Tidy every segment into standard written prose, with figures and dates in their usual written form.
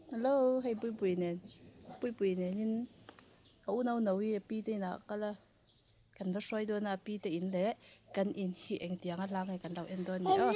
Hello hei Puipui nen Puipui nenin a unau no hi a pi te inah a kal a kan va hruai dawn a a pi te in leh kan in hi engtiang a hlang nge kan lo en dawn ni aw.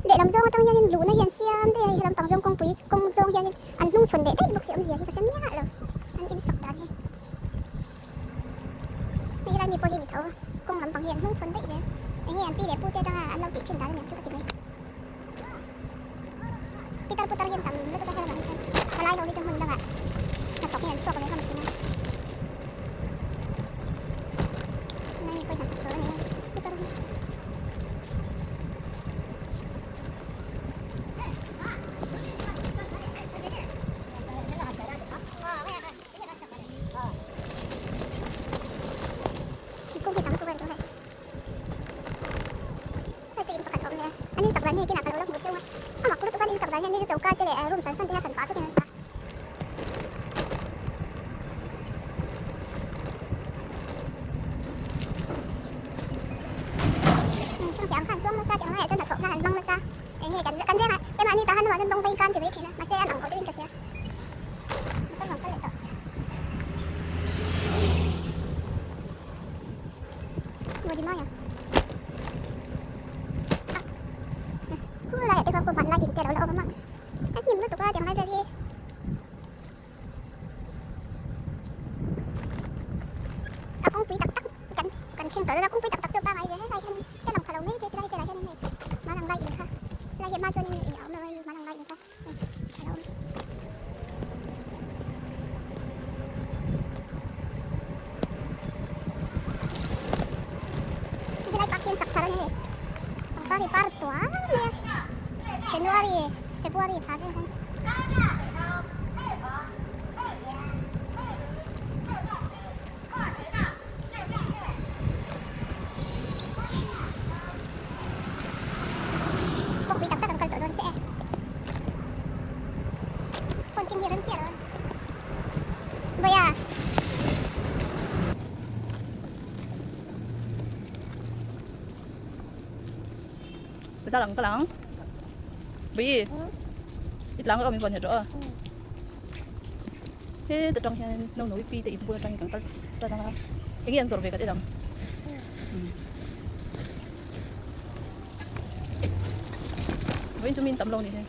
Lehlam zawng atang hianin luhna hi an siam daih a, helam pang zawng kawngpui kawng zawng hianin an hnung chhawn leh daih bawk si awmzia hi ka hre miah lo an insak dan hi. Hei helai mi pawh hi a ni tho a, kawng lampang hi an hnung chhawn daih zel. Enge an pi leh pu te atanga an lo tih thin dan aniang chu ka ti mai. Pitar putar hian tam lutuk a helamah hi chuan thalai ho hi chu hmun dangah hnathawk hi an chhuak ve hlawm thin a. Helai mi pawh hi hnathawk tur a ni a, pitar hi. Thingkung hi tam lutuk a ni tawh hei. Hei chu in pakhat a awm leh a, an insak dan hi kinah ka lo la hmu cheu a, a mak lutuk a an insak dan hian hei chu choka te leh room hran hran te hian hran pah vekin an sa. Chung chiah ang khan chuang nasa tih ang laiah chuan hnathawh nan an hmang nasa eng nge kan kan vengah keimahni tahan hnungah chuan bawngvei kan ti mai thin a mahse an ang lo deuhin ka hria. Motor rawn kal leh tawh. Maw di mai a. Khu laiah te kha khu hman lai in te a lo la awm a a hnim lutuk a tiang lai vel hi. A kawngpui tak tak kan kan thleng tawh dawn a kawngpui tak tak chu a pangai ve helai hian te lang pha lo mai te tilai velah hian hei hmanang lai in kha helai hi hma chuan in a awm lo a hei hmanang lai in kha hei a lo awm. Helai park hi an sak thar a ni hei pangpar hi par tuam mai a January February thla vel khan. Kawngpui tak tak an kal tawh dawn che e. Phone ken hi a rem chiah lo a. Bawia. Bazar ang kal ang. Bawi. I tlang ka awm in vawn nghet rawh a. Heta tang hian no no pi te in bul atangin kan kal tan ang a enge an zawrh ve ka ti dang vawiin chu min tam lo ni hei.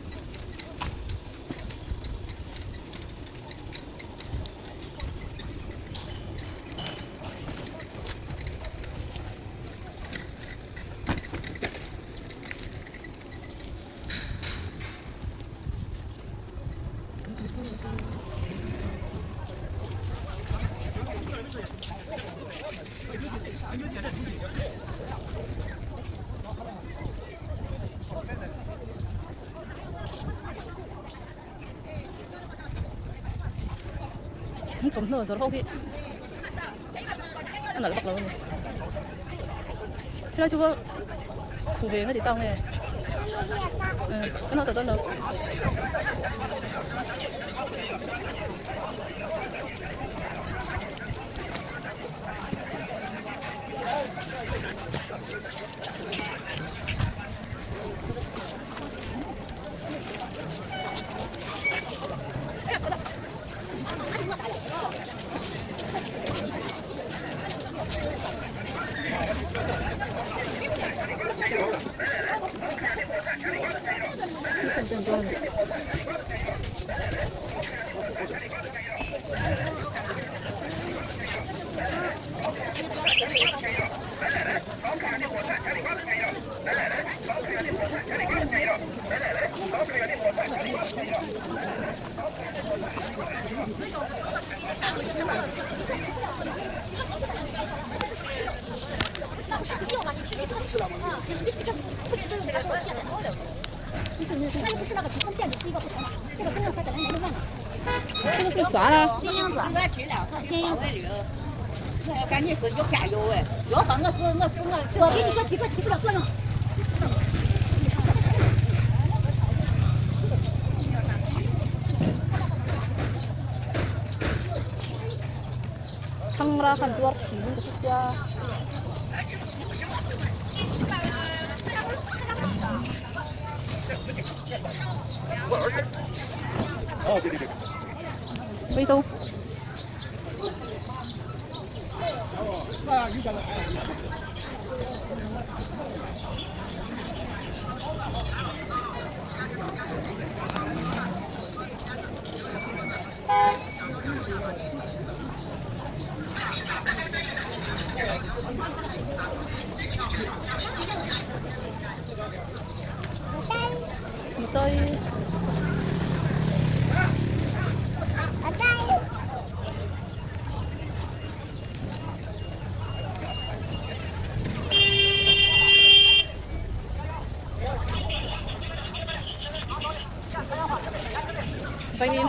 Thawmhnaw zawrh ho hi a nalh vak lo a ni helai chu Khu ve nga ti tau nge. Kan ho ta dawn lo. Thangra khan zuar thin in ka hre sia. Veito. Mutoi. Vaimim.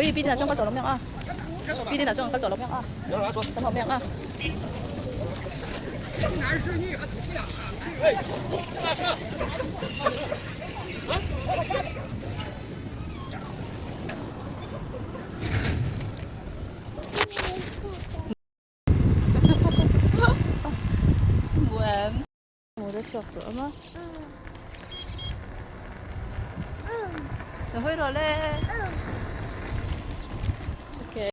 Ui, pi te chuan kal tawh lo mai ang a. Pi te chuan kal tawh lo mai ang a. Kan haw mai ang a. Hmu em? Hmu te chhuak tawh awm a. Lo hawi rawh le.